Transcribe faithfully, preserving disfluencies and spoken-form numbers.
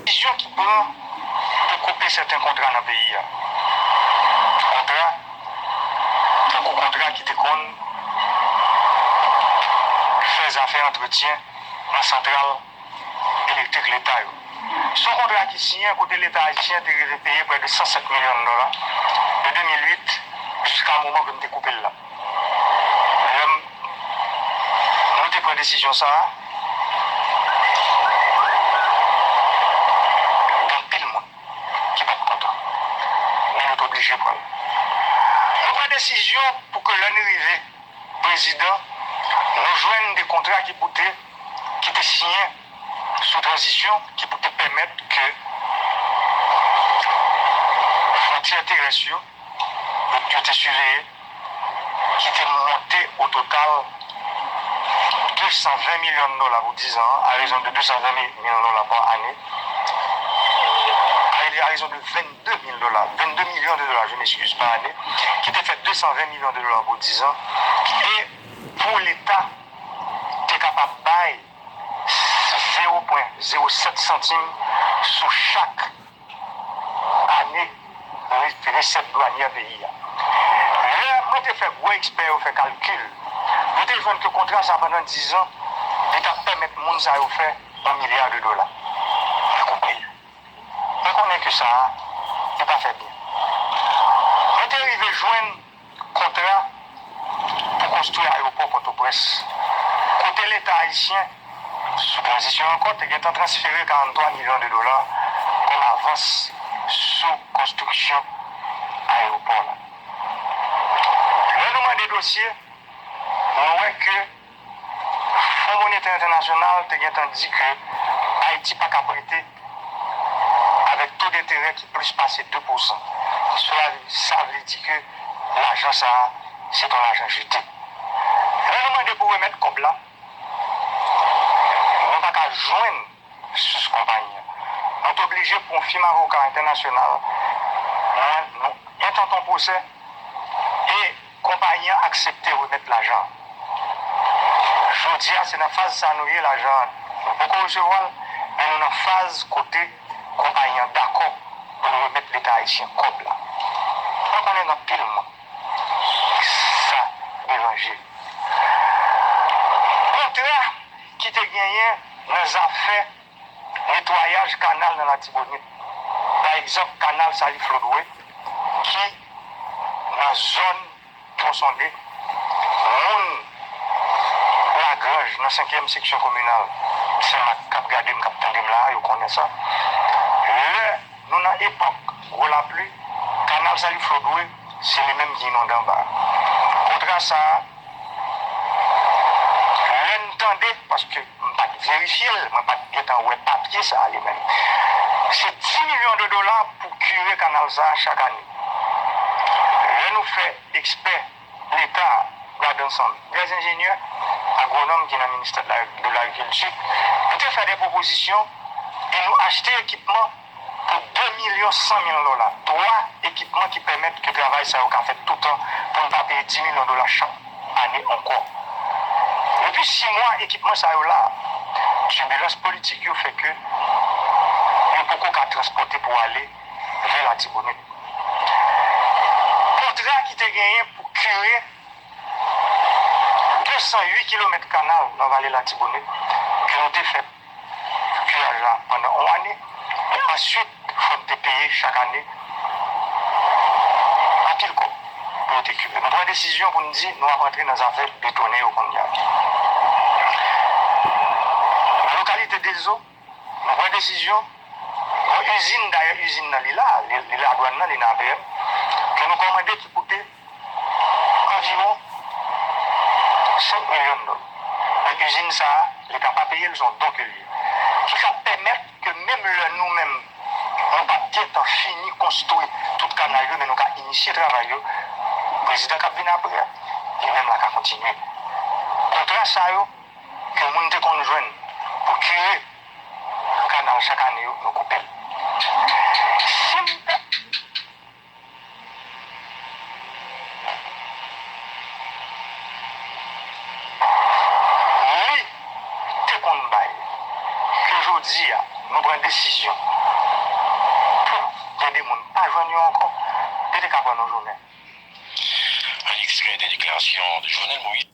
Desizyon ki pran pou koupe sèten kontra nan peyi a. Kontra, tankou kontra ki te konn fè zafè antretyen nan santral elektrik leta yo. Se yon kontra ki siyen kote leta ayisyen te rive peye prè de san sèt milyon dola de de mil uit jiska moman ke m te koupe l la. Lè m, nou te pran desizyon sa a, gen anpil moun ki pa t kontan, men nou te oblije pran l. Nou pran desizyon pou ke lè n rive prezidan, nou jwenn de kontra ki pou te, ki te siyen sou tranzisyon, ki pou te pèmèt ke fwontyè terès yo, yo, yo te siveye, ki te monte o total de san ven milyon dola pou diz an, a rezon de de san ven mil dola pa ane, a, a rezon de vennde mil dola, vennde milyon de dola, je m'excuse, pa ane, ki te fè de san ven milyon de dola pou diz an, e pou leta te kapab bay zewo pwen zewo sèt santim sou chak ane re-, resèt dwanyè peyi a. Lè mwen te fè gwo ekspè yo fè kalkil, nou te jwenn ke kontra sa pandan diz an, li t ap pèmèt moun sa yo fè yon milya de dola. Mwen koupe l. Mwen konnen ke sa a, li pa fè byen. Mwen te rive jwenn kontra pou konstwi ayewopò Pòtoprens, kote Leta ayisyen, sou tranzisyon ankò, te gentan transfere karannntwa milyon de dola kòm avans sou konstriksyon ayewopò la. Lè nou mande dosye, nou wè ke Fon Monetè Entènasyonal te gentan di ke Ayiti pa ka prete avèk to denterè ki plis pase de pousan. Sela, sa vle di ke lajan sa a, se t on lajan jete. Lè nou mande pou remèt kòb la, nou pa ka jwenn sous konpayi an. Nou t oblije pran yon fim avoka entènasyonal. Nou, nou entante yon pwosè e konpayi an aksepte remèt lajan an. Jodi a, se nan faz sa a nou ye, lajan an, nou poko resevwa l, men nou nan faz kote konpayi an dakò pou l remèt Leta ayisyen kòb la. Mwen konnen gen anpil moun sa deranje. Kontra ki te genyen nan zafè netwayaj kanal nan Latibonit. Pa egzanp, kanal Saliflodwe ki nan zòn Tronson de, moun Lagranj nan senkyèm seksyon kominal Senmak k ap gade m, k ap tande m la a, yo konnen sa. Lè nou nan epòk gwo lapli, kanal Saliflodwe, se li menm ki inonde anba a. Kontra sa a, lè n tande, paske m pa t verifye l, mwen pa t gentan wè papye sa a li menm. Se dis milyon de dola pou kire kanal sa a chak ane. Lè nou fè ekspè Leta gade ansanm, dè enjenyè agwonòm ki nan ministè de la, de lagrikilti, nou te fè de pwopozisyon e nou achte ekipman pou de milyon san mil dola. Twa ekipman ki pèmèt ke travay sa yo ka fèt toutan pou n pa peye dis milyon dola chak ane ankò. Depi sis mwa, ekipman sa yo la. Tibilans politik yo fè ke yo poko ka transpòte pou ale vè Latibonit. Kontra ki te genyen pou kire de san uit kilomèt kanal nan vale Latibonit ke nou te fè kiraj la pandan yon ane, men answit, fò n te peye chak ane anpil kòb pou yo te kire. Nou pran desizyon pou n di nou ap antre nan zafè betonnen yo kounye a. Nan lokalite Dezo, nou pran desizyon, yon izin, dayè izin nan li la, li, li ladwàn nan, li nan A P M, ke nou kòmande ki koute anviwon senk milyon dola. Men izin sa a, Leta pa peye l, se yon don ke l ye. Ki ka pèmèt ke menm lè nou menm, nou pa t gentan fini konstwi tout kanal yo, men nou ka inisye travay yo, prezidan k ap vin apre a, li menm la ka kontinye. Kontra sa yo, ke moun te konn jwenn pou kire kanal chak ane yo, nou koupe l. Si m ta, Jodi a, nou pran desizyon. Gen de moun pa jwenn yo ankò. Yo te ka pran nou jounen. Un extrait des déclarations de Jovenel Moïse.